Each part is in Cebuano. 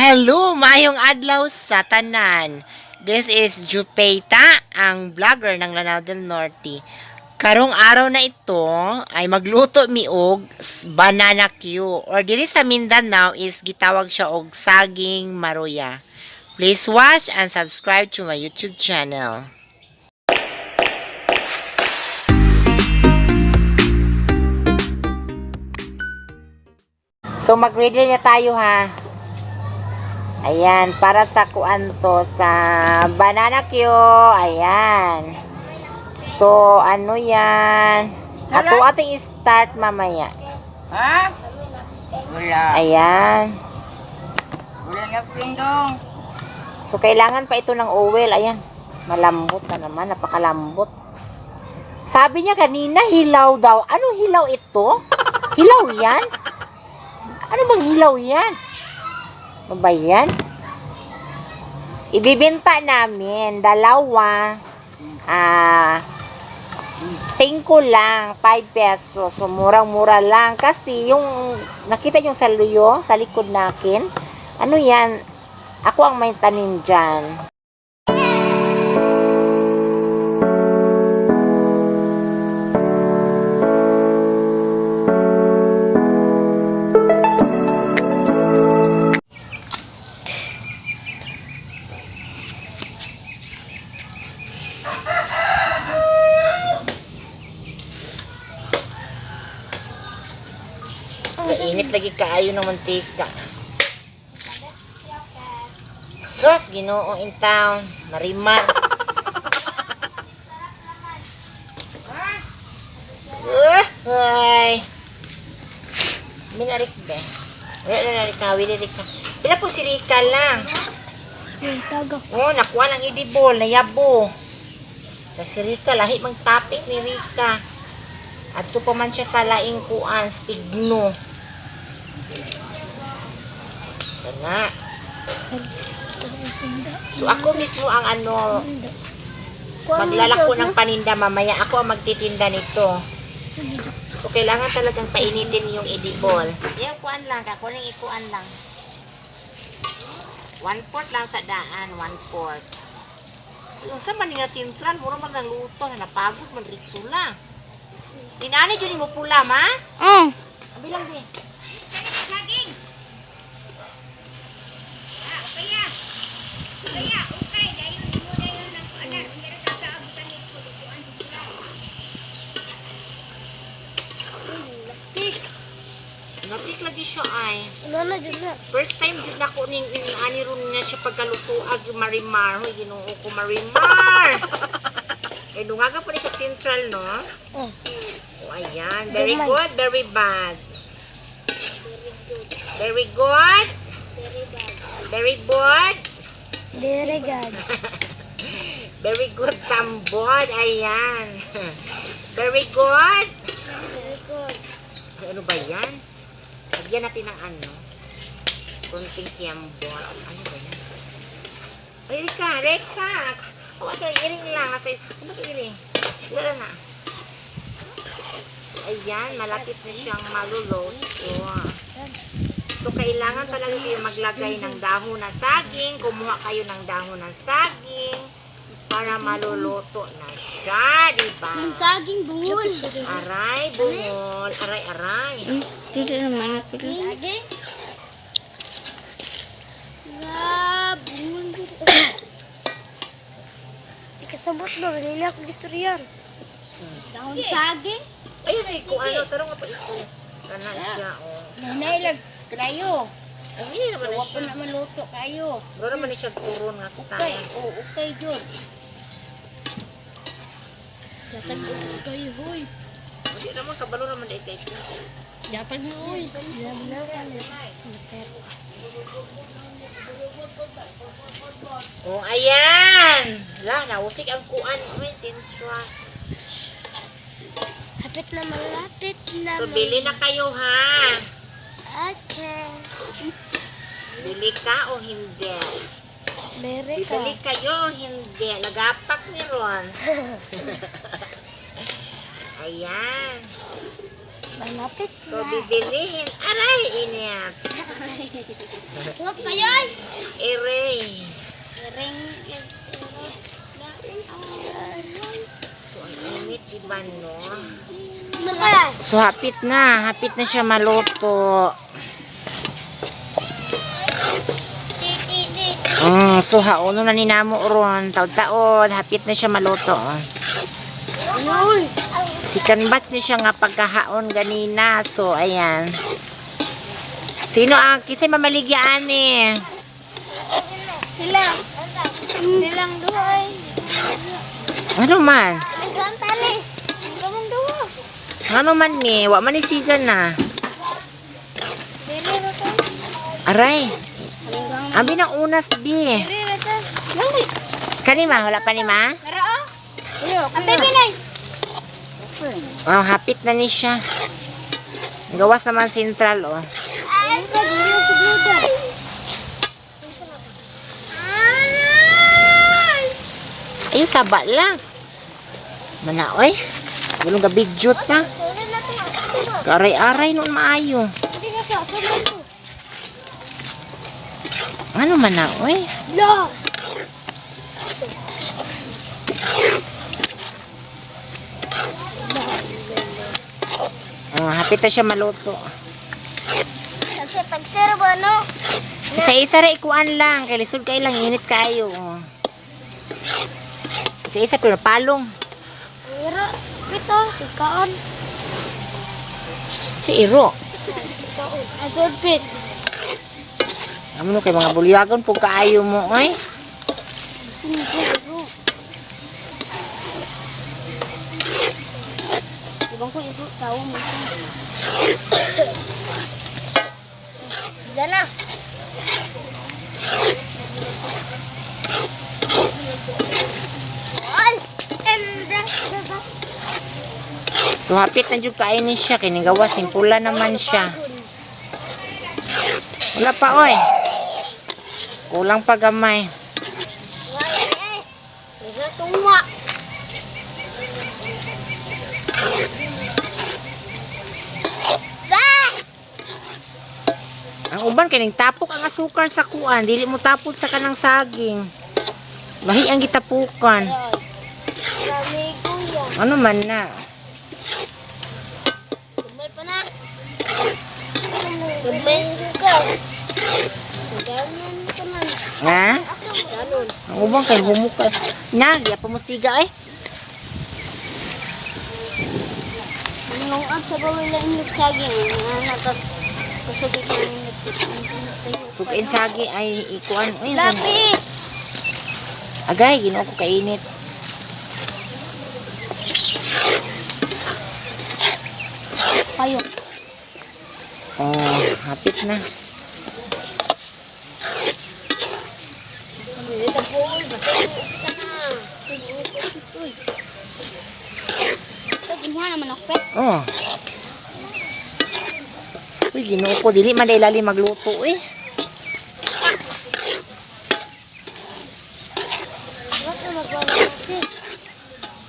Hello, maayong adlaw sa tanan. This is Jupeta, ang vlogger ng Lanao del Norte. Karong araw na ito ay magluto mi og banana Q or diri sa Mindanao is gitawag siya og saging maruya. Please watch and subscribe to my YouTube channel. So mag-ready na tayo ha. Ayan, para sa kuan to sa banana Q. Ayan. So, ano yan? Ato ating start mamaya. Ha? Wala. Ayan. Wala na pindong. So, kailangan pa ito ng oil. Ayan. Malambot na naman. Napakalambot. Sabi niya kanina, hilaw daw. Anong hilaw ito? Hilaw yan? Ano bang hilaw yan? Ano ba yan? Ibibenta namin. Dalawa. 5 lang. 5 pesos. So, murang-mura lang. Kasi yung, nakita yung saluyo sa likod nakin. Ano yan? Ako ang may tanim dyan. Kainit lagi kaayo ng mantika. Sus, Ginoo in town. Marimar. Ay. Minarik be. Wala na Rika, wala Rika. Pila po si Rika lang. Oh, nakuha ng idibol, nayabo. Sa si Rika, lahi mang topic ni Rika. Adto pa man siya sa laing kuan, spigno. Kana. So ako mismo ang ano, maglalako ng paninda mamaya. Ako ang magtitinda nito. So kailangan talagang painitin yung edibol. Yan, kuan lang. Ako nang ikuan lang. 1/4 lang sa daan, 1/4. Yung sa man nga sentral, mura man naluto, na napagod man ritsula. Inani jud nimo pula, ma? Ang bilang di. Natik lagi siya ay. Ano na dyan na? First time jud nako ning ning ani ron nga siya pagkaluto ag Marimar. Hoy, Ginoo ko Marimar. Kay dungaga po ni siya central, no? Oh. Oh, ayan. Very Dumay. good, very bad. Very good, Very bad. very good, Very good. very good tambod. Ayan. Very good. Very good. Ay, ano ba yan? Lagyan natin ng ano. Kunting kiyambot. Ano ba yan? Ay, Rika! Rika! Oh, ito, iring lang. Nasa, ano ba iring? Wala na. So, ayan. Malapit na siyang maluluto. So, kailangan talaga kayo maglagay ng dahon na saging. Kumuha kayo ng dahon ng saging para maluluto na siya, di ba? Saging bungol. Aray, bungol. Aray, aray. Dito naman ako. Saging? Ah, bungol. Ikasabot ba? Ganyan ako gistoryan. Dahon saging? Ay, si kung ano, tarong nga pa isto. Kana siya, oh. Nanay lang kayo. Ang hindi naman na Wa pa siya. na maluto kayo. Bro naman na siya turon nga Okay, style. oh, okay jud. Jatag kayo, hoy. Hindi naman, kabalo naman na ikay. Jatag mo, hoy. Oh, ayan! La, nausik ang kuan. Uy, sintra. Hapit na malapit na. So, bili na kayo, ha? Okay. Bili ka o hindi? Mere ka. Bili kayo o hindi? Nagapak ni Ron. Ayan. Malapit So, na. bibilihin. Aray, init. Suwap kayo ay. Ere. Ring. So, ang init, diba, no? Mala. So, hapit na. Hapit na siya maluto. Ti ti ti. So, hauno na ni namo ron. Taod-taod. Hapit na siya maluto. Oh. Uy. Second batch ni siya nga pagkahaon ganina. So, ayan. Sino ang kisay mamaligya ani? Sila. Silang duha ay. Ano man? Ang tanis. Kamong duha. Ano man mi? Wa man ni siga na. Dili ra to. Aray. Abi na unas bi. Dili ra to. Dali. Kani ma, wala pa ni ma? Tara oh. Ang baby nay. Oh, hapit na ni siya. Gawas naman sentral oh. Ay, dili sa gluda. Aray! Ayun, saba lang. Mana oy. Gulong gabi jut na. Tuloy na to. Karay-aray noon maayo. Hindi na siya. Tuloy to. Ano man na oy? La. Oh, hapit na siya maluto. Tagsa tagsero ba no? Isa-isa ra ikuan lang. Kay lisod kay lang init kaayo. Oh. Isa-isa pero palong. Iro, ito, si kaon. Si Iro. Kaon. Ador pit. Amo no kay mga bulyagon pug kaayo mo oy. Sino ko iro? Ibang ko ito tao mo. Sige na. Ay! And So hapit na jud kaayo ni siya kay gawas ning pula naman siya. Wala pa oy. Kulang pa gamay. Tuma. Ba! Ang uban kay ning tapok ang asukar sa kuan, dili mo tapok sa kanang saging. Lahi ang gitapukan. Kami kuya. Ano man na? Gamay pa na. Gamay ka. Ganon ka man. Ha? Asa mo? Ganon. Ang uban kay humuka. Na, giya pa mo siga eh. Manungan sa bawal na inyong saging. Nga tas kusog ito ang Sukain sagi ay ikuan. Uy, sa- Lapi! Agay, Ginoo ko kainit. Kayo. Oh, hapit na. Ito po, basta ka na. Ito, ginuha naman ako, pet. Oh. Uy, Ginoo ko dili man dai lali magluto eh.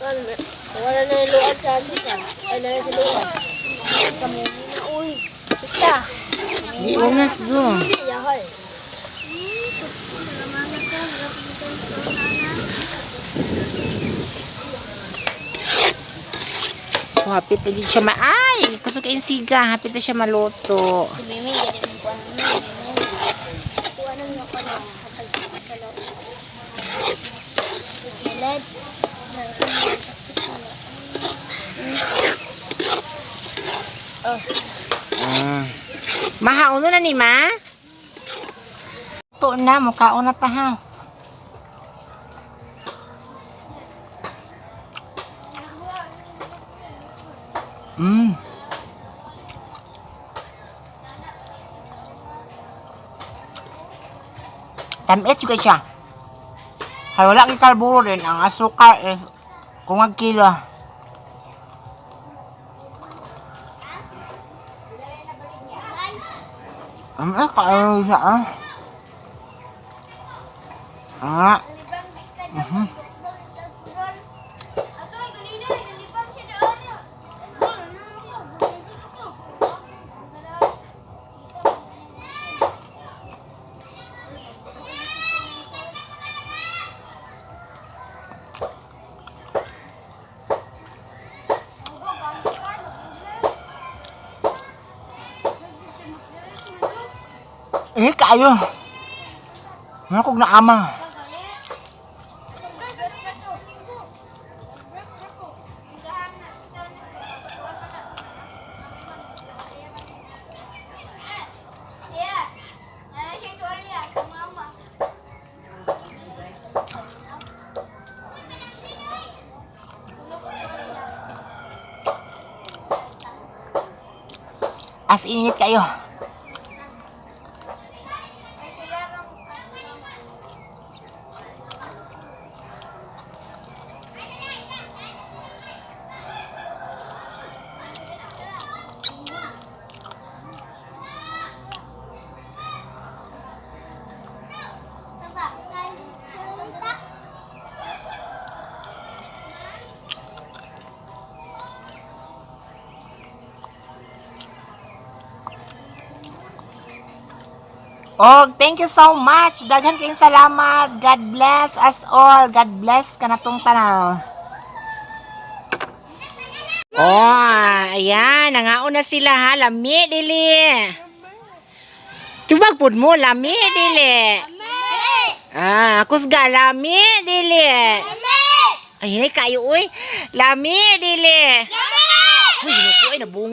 Wala na yung luat sa atin ka. Ay, na yung luat. Kami na, uy. Isa. Di unas do. Yahay. So hapit na din siya ma ay, kusog kay siga, hapit na siya maluto. Si Mimi, ganyan ko ano na. Kuha na mo ko na. Hatag ko na. Si Caleb. Ah. Mahauno na ni ma? Luto na, mukhaon na ta ha. Tamis juga siya. Hay wala kay kalburo din. Ang asukar is kung kilo. Ang kaayo siya ah. Ah. kaayo. Mura kog naama. As init kayo. Oh, thank you so much. Daghan kayong salamat. God bless us all. God bless kanatong tanan. Oh, ayan, nangaon na sila ha. Lami dili. Tubag pud mo, lami dili. Ah, kusga lami dili. Ay, hinay kayo uy. Lami dili. Uy, ko ay nabung.